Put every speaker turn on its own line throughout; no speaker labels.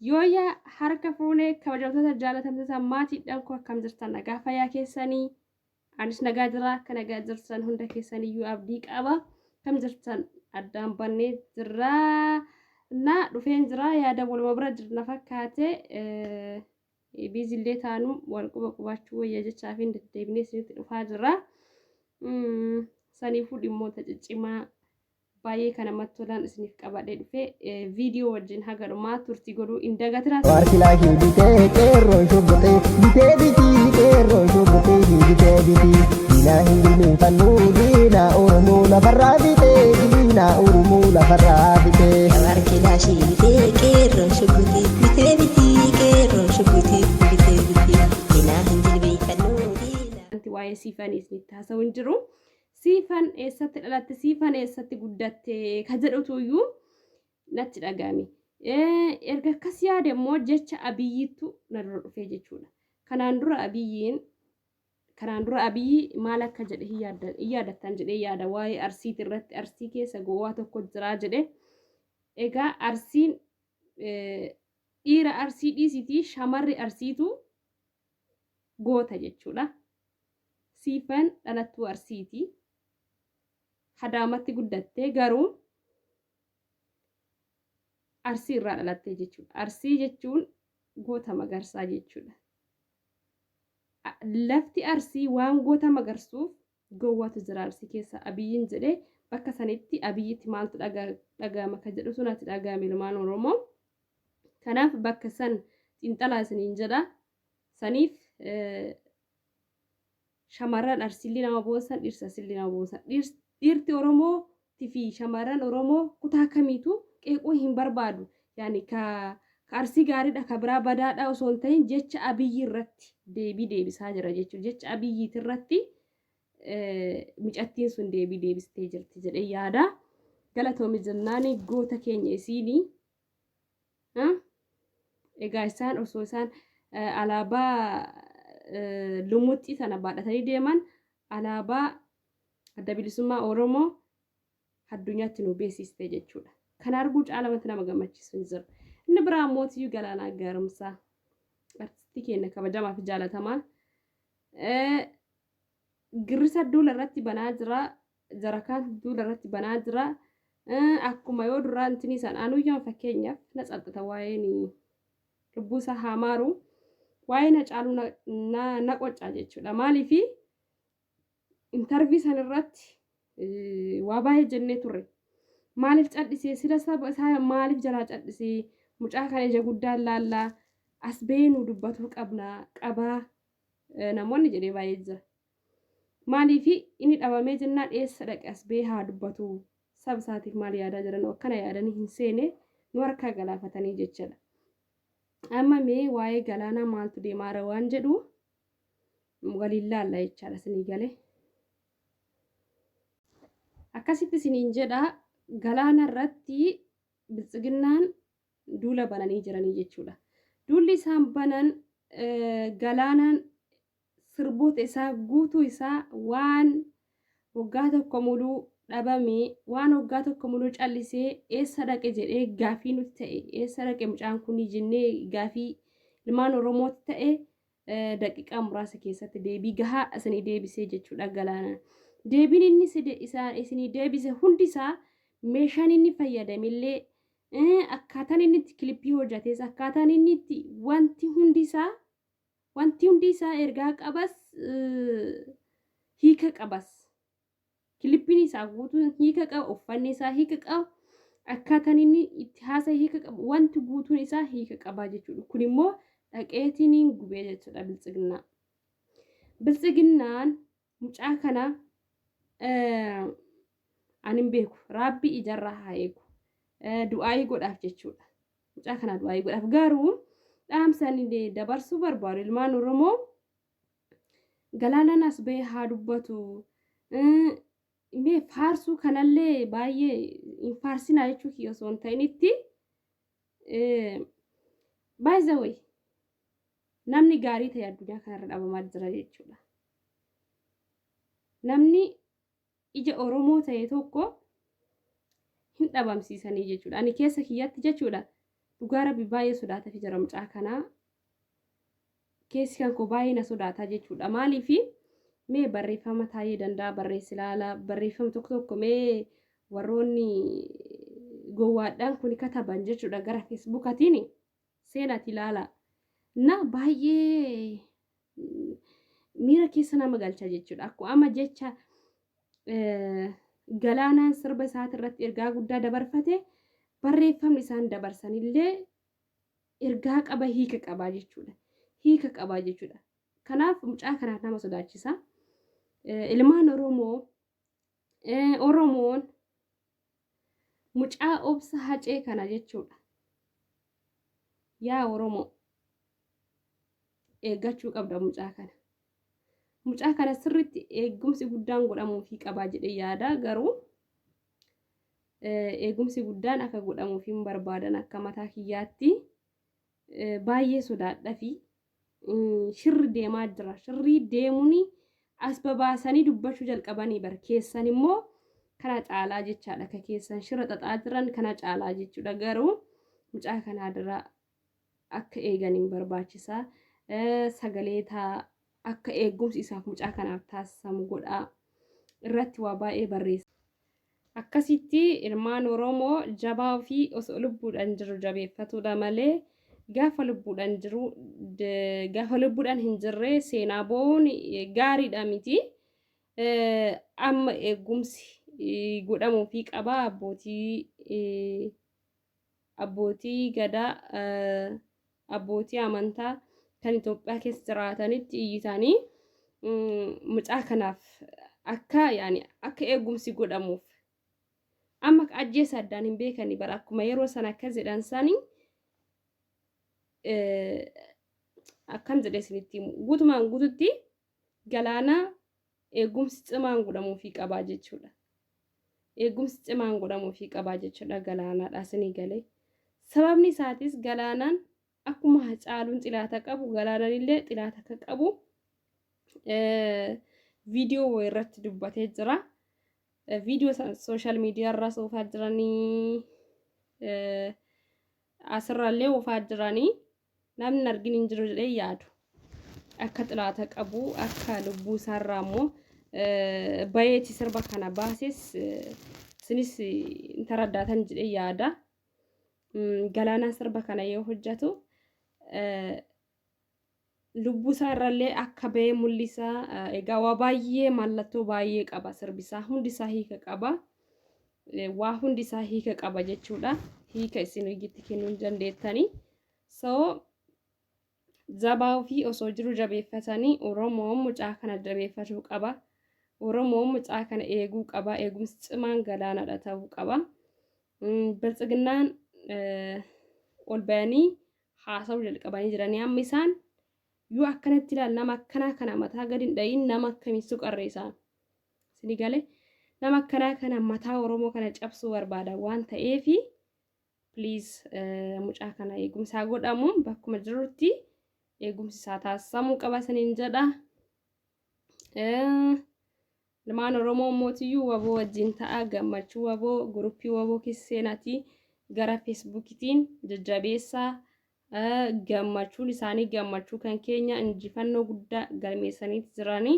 Yooyyaa harka fuunee kabajamtoota jaalatamtoota maatiidhaan koo akkam jirtan nagaa fayyaa keessanii anis nagaa jira akka nagaa jirtan hunda keessaniyyuu abdii qaba kam jirtan addaan bannee jira na dhufeen jira yaada waluma bira jirna fakkaate biizillee taanu wal quba qubaachuu wayya jechaaf hin deddeebinee isinitti dhufaa jira saniifuu dhimmoota ciccimaa baay'ee kan namatti tolan isiniif qabadhee dhufe viidiyoo wajjin haga dhumaa turtii godhuu hin dagatinaa.
Waarkilaashii bitee qeerroon shugguxee bitee bitii qeerroon shugguxee bitee bitii diinaa hin jilbeenfannu diinaa Oromoo lafarraa bitee diinaa Oromoo lafarraa bitee.
Waarkilaashii bitee qeerroon shugguxee bitee bitii qeerroon shugguxee bitee bitii diinaa hin jilbeenfannu diinaa.
Wanti waa'ee siifanii isinitti haasa'u hin jiru. Siifan eessatti dhalatte, siifan eessatti guddatte ka jedhutu iyyuu natti dhaga'ame. Erga akkas yaade immoo jecha Abiyyiittu na dura dhufee jechuudha. Kanaan dura Abiyyiin kanaan dura Abiyyi maal akka jedhe hin yaadattan jedhee yaada waa'ee Arsiiti irratti Arsii keessa gowwaa tokko jiraa jedhe. Egaa Arsiin dhiira Arsii dhiisitii shamarri Arsiitu goota jechuudha. Siifan dhalattuu Arsiiti. Hadaamatti guddatte garuu Arsii irraa dhalattee jechuudha. Arsii jechuun goota magarsaa jechuudha. Lafti Arsii waan goota magarsuuf gowwaatu jira Arsii keessa Abiyyiin jedhee bakka sanitti Abiyyitti maaltu dhaga'ama ka jedhu sun ati dhaga'ame ilmaan Oromoo. Kanaaf bakka san xiinxalaa isiniin jedha. Saniif shamarran Arsiillee nama boonsan dhirsa Arsiillee nama boonsan. Dhiirti Oromoo fi shamarran Oromoo kutaa kamiitu qeequu hin barbaadu. Yaani ka ka Arsii gaariidha ka biraa badaadha osoo hin ta'in jecha Abiyyi irratti deebii deebisaa jira jechuudha. Jecha Abiyyiiti irratti micattiin sun deebii deebistee jirti jedhee yaada. Galatoomi jennaani goota keenya isiini. Egaa isaan osoo isaan alaabaa lumuxxii sana baadhatanii deeman alaabaa adda bilisummaa Oromoo addunyaatti nu beeksiste jechuudha. Kana arguu caala wanti nama gammachiisu hin jiru. Inni biraa mootiyyuu Galaanaa Gaaromsaa artistii keenya kabajamaa fi jaalatamaa girrisa duula irratti banaa jira. Jarakaan duula irratti banaa jira. Akkuma yoo duraa intinii isaan anuyyaan fakkeenyaaf na tsaxxata waa'een lubbuu isaa haa maaru waa'ee na caaluu na qoccaa jechuudha. Maaliifi intarvii san irratti waa baay'ee jennee turre. Maaliif cal'isee sila saba isaa maaliif jalaa cal'isee mucaa kana ija guddaan laallaa as ba'ee nu dubbatuu qabna qabaa namoonni jedhee baay'ee jira. Maaliifi inni dhabamee jennaan eessa dhaqe as ba'ee haa dubbatu saba isaatiif maal yaadaa jiran akkana yaadanii hin seene nu harkaa galaafatanii jechadha. Amma mee waa'ee galaanaa maaltu deemaara waan jedhu waliin laalla jechaadha isinii galee. Akkasitti isiniin jedha galaana irratti biltsiginnaan duula bananii jiranii jechuudha. Duulli isaan banan galaanaan sirboota isaa guutuu isaa waan waggaa tokko muluu dhabame waan waggaa tokko muluu callisee eessa dhaqe jedhee gaafii nuti ta'e eessa dhaqe mucaan kunii jennee gaafii ilmaan Oromootti ta'e daqiiqaa muraasa keessatti deebii gahaa isinii deebisee jechuudha galaanaan. Deebiin inni isinii deebise hundi isaa meeshaan inni fayyadamillee akkaataan inni itti kilippii hojjates akkaataan inni itti wanti hundi isaa Wanti hundi isaa ergaa qabas hiika qabas. Kilippiin isaa guutuun hiika qaba, uffanni isaa hiika qaba, akkaataan inni itti haasa'e hiika qaba, wanti guutuun isaa hiika qaba jechuudha. Kun immoo dhaqeetiin gubee jechuudha biltsiginnaa. Biltsiginnaan mucaa kana ani hin beeku raabbii ijarraa haa eegu du'aayii godhaaf jechuudha. Mucaa kana du'aayii godhaaf garuu dhaamsa inni dabarsuu barbaadu ilmaan Oromoo galaanaan as bahee haa dubbatu. Mee faarsuu kanallee baay'ee hin faarsinaa jechuu kiyya osoo hin ta'initti by the way namni gaarii ta'e addunyaa kanarra dhabamaa jira jechuudha. Namni ija Oromoo ta'e tokko hin dhabamsiisanii jechuudha. Ani keessa kiyyatti jechuudha. Dhugaa rabbi baay'ee sodaatafi jira mucaa kanaa. Keessi kan koo baay'ee na sodaataa jechuudha. Maaliifi mee barreeffama taa'ee danda'a barreessi ilaala barreeffama tokko tokko mee warroonni gowwaadhaan kun kataban jechuudha gara feesbuukatiin seenati ilaala. Na baay'ee miira keessa nama galcha jechuudha. Akkuma amma jecha galaanaan sirba isaati irratti ergaa guddaa dabarfate barreeffamni isaan dabarsanillee ergaa qaba hiika qabaa jechuudha. Hiika qabaa jechuudha. Kanaaf mucaa kanaaf nama sodaachisa. Ilmaan Oromoo Oromoon mucaa obsa hacee kana jechuudha. Yaa Oromoo eeggachuu qabda mucaa kana. Mucaa kana sirriitti eegumsi guddaan godhamuufii qabaa jedhee yaada garuu eegumsi guddaan akka godhamuuf hin barbaadan akka mataa kiyyaatti baay'ee sodaadha fi shirri deemaa jira. Shirrii deemuun as babaasanii dubbachuu jalqabanii bar keessan immoo kana caalaa jechaadha. Ka keessan shira xaxaa jiran kana caalaa jechuudha. Garuu mucaa kanaa dura akka eegan hin barbaachisa. Sagalee taa akka eegumsi isaaf mucaa kanaaf taasisamu godhaa. Irratti waa baay'ee barreessa. Akkasitti ilmaan Oromoo jabaa ofii osoo lubbuudhaan jiru jabeeffatudha malee gaafa lubbuudhaan jiru gaafa lubbuudhaan hin jirre seenaa boo'uun gaariidha miti. Amma eegumsi godhamuufii qaba abbootii abbootii gadaa abbootii amantaa kan Itoophiyaa keessa jiraatanitti iyyitanii mucaa kanaaf akka yaani akka eegumsi godhamuuf amma ajjeesa addaan hin beekani bara akkuma yeroo sana akkas jedhan sani akkam jedhee isinitti himu guutumaan guututti galaana eegumsi cimaan godhamuufii qabaa jechuudha. Eegumsi cimaan godhamuufii qabaa jechuudha galaanaadha isinii galee. Sababni isaatis galaanaan akkuma Hacaaluun xilaata qabu galaanaan illee xilaata akka qabu viidiyoo wayii irratti dubbatee jira. Viidiyoo san sooshaal miidiyaa irraa soofaa jiranii asirraallee oofaa jiranii namni argin hin jiru jedhee yaadu. Akka xilaata qabu akka lubbuu isaarraa immoo bayeeti sirba kana baases isinis hin taraddaatan jedhee yaada. Galaanaan sirba kana yoo hojjetu lubbuu isaa irrallee akka ba'e mul'isa. Egaa waa baay'ee mallattoo baay'ee qaba sirbi isaa hundi isaa hiika qaba. Waa hundi isaa hiika qaba jechuudha. Hiika isin hojiitti kennuu hin dandeettanii. So jabaa ofii osoo jiru jabeeffatanii Oromoon mucaa kana jabeeffachuu qaba. Oromoon mucaa kana eeguu qaba. Eegumsi cimaan galaanadha ta'uu qaba. Biltsiginnaan ol bayanii haasa'uu jalqabanii jiranii amma isaan yoo akkanatti ilaal nama akkanaa kana mataa gadi hin dhayin nama akkamiin qarree isaan. Isinii galee nama akkanaa kana mataa Oromoo kana cabsuu barbaada waan ta'eefi please mucaa kana eegumsaa godhamu bakkuma jirutti eegumsi isaa taasisamuu qaba isiniin jedha. Ilmaan Oromoo mootiyyuu waboo wajjin ta'a gammachuu waboo guruppii waboo keessa seenaatii gara feesbuukitiin jajjabeessaa gammachuun isaanii gammachuu kan keenya injifannoo guddaa galmeessaniiti jiranii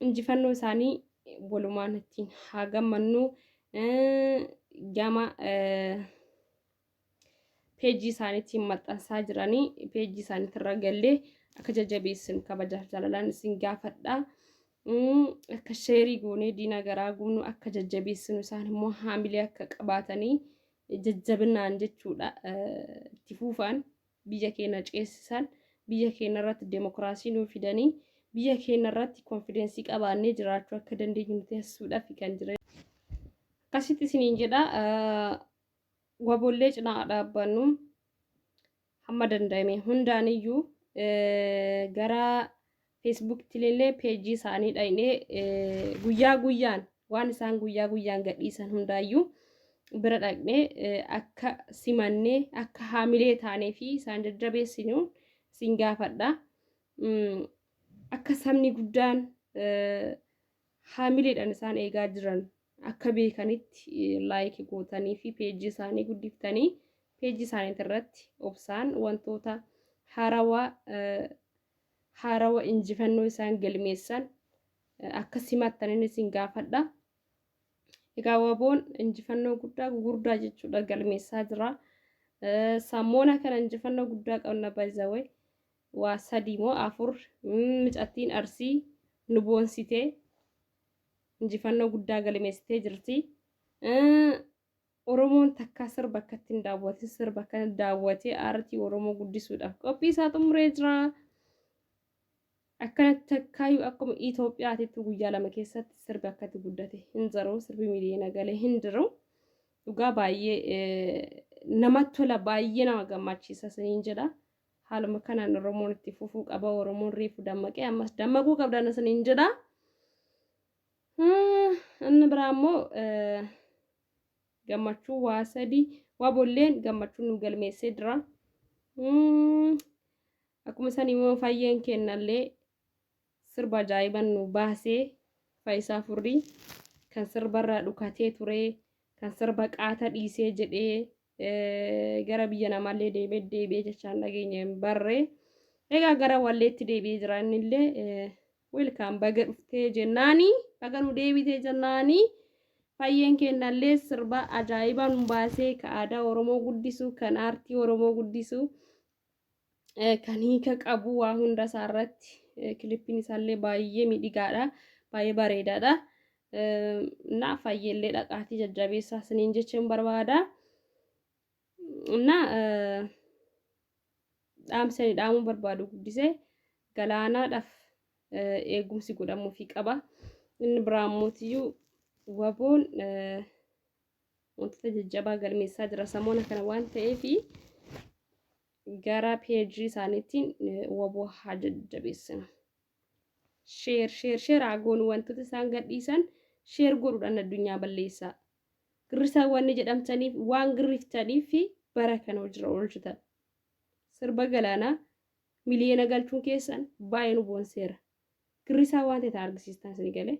injifannoo isaanii walumaan ittiin haa gammannu gama peejii isaaniitiin maxxansaa jiranii peejii isaaniitirra gallee akka jajjabeessinu kabajaaf jaalalaan isin gaafadha. Akka sheerii goonee diina garaa gubnu akka jajjabeessinu isaan immoo haamilee akka qabaatanii jajjabinaan jechuudha itti fuufaan biyya keenya ceesisan biyya keenya irratti demokiraasii nuu fidanii biyya keenya irratti konfidensii qabaannee jiraachuu akka dandeenyu nu taasisuudhaaf kan jiran. Akkasitti isiniin jedha wabollee cinaa dhaabbannu hamma danda'ame hundaaniyyuu gara feesbuukitti illee peejii isaanii dhaqnee guyyaa guyyaan waan isaan guyyaa guyyaan gadhiisan hundaayyuu bira dhaqnee akka simannee akka haamilee taanee fi isaan jajjabeessinu isin gaafadha. Akka sabni guddaan haamileedhaan isaan eegaa jiran akka beekanitti laayikii gootanii fi peejii isaanii guddiftanii Peejii isaaniitii irratti obsaan wantoota haarawaa haarawa injifannoo isaan galmeessan akka simattanin isin gaafadha. Egaa waboon injifannoo guddaa gugurdaa jechuudha galmeessaa jira. Sammoona kana injifannoo guddaa qabna baay'izawee waa sadii moo afur micattiin arsii nu boonsitee injifannoo guddaa galmeessitee jirti. Oromoon takkaa sirba akkatti hin daawwatin sirba akkana daawwatee aartii Oromoo guddisuudhaaf qophii isaa xumuree jira. Akkanatti takkaayyuu akkuma Itoophiyaatitti guyyaa 2 keessatti sirbi akkatti guddate hin jiru. Sirbi miliyoona galee hin jiru. Dhugaa baay'ee namatti tola baay'ee nama gammachiisa isiniin jedha. Haaluma kanaan Oromoon itti fufuu qaba. Oromoon reefu dammaqee ammas dammaquu qabdan isiniin jedha. Inni biraa immoo gammachuu waa sadii waa bolleen gammachuu nu galmeessee jira. Akkuma san immoo fayyeen kennallee sirba ajaa'iban nu baasee Faayisaa Furrii kan sirbarraa dhukatee ture kan sirba qaata dhiisee jedhee gara biyya namaallee deemee deebi'ee jechaan dhageenya hin barree. Egaa gara walleetti deebi'ee jira innillee Welcome baga dhuftee jennaani baga nu deebitee jennaani fayyeen keennallee sirba ajaa'ibaa nu baasee ka aadaa Oromoo guddisu kan aartii Oromoo guddisu kan hiika qabu waa hunda isaa irratti kilippiin isaallee baay'ee miidhigaadha baay'ee bareedaadha na fayyeellee dhaqaatii jajjabeessaa isiniin jechuun barbaada na dhaamsi ani dhaamuu barbaadu guddisee galaanaadhaaf eegumsi godhamuufii qaba. Inni biraa ammootiyyuu waboon wantoota jajjabaa galmeessaa jira samoona kana waan ta'eef gara peejii isaaniitiin waboo haa jajjabeessinu. Sheer sheer sheer haa goonu wantoota isaan gadhiisan sheer godhuudhaan addunyaa balleessaa. Girrisaa wanni jedhamtaniif waan girriftaniif bara kana hojiirra oolchitan. Sirba galaanaa miliyoona galchuun keessan baay'ee nu boonseera. Girrisaa waan ta'e argisiistan isin galee.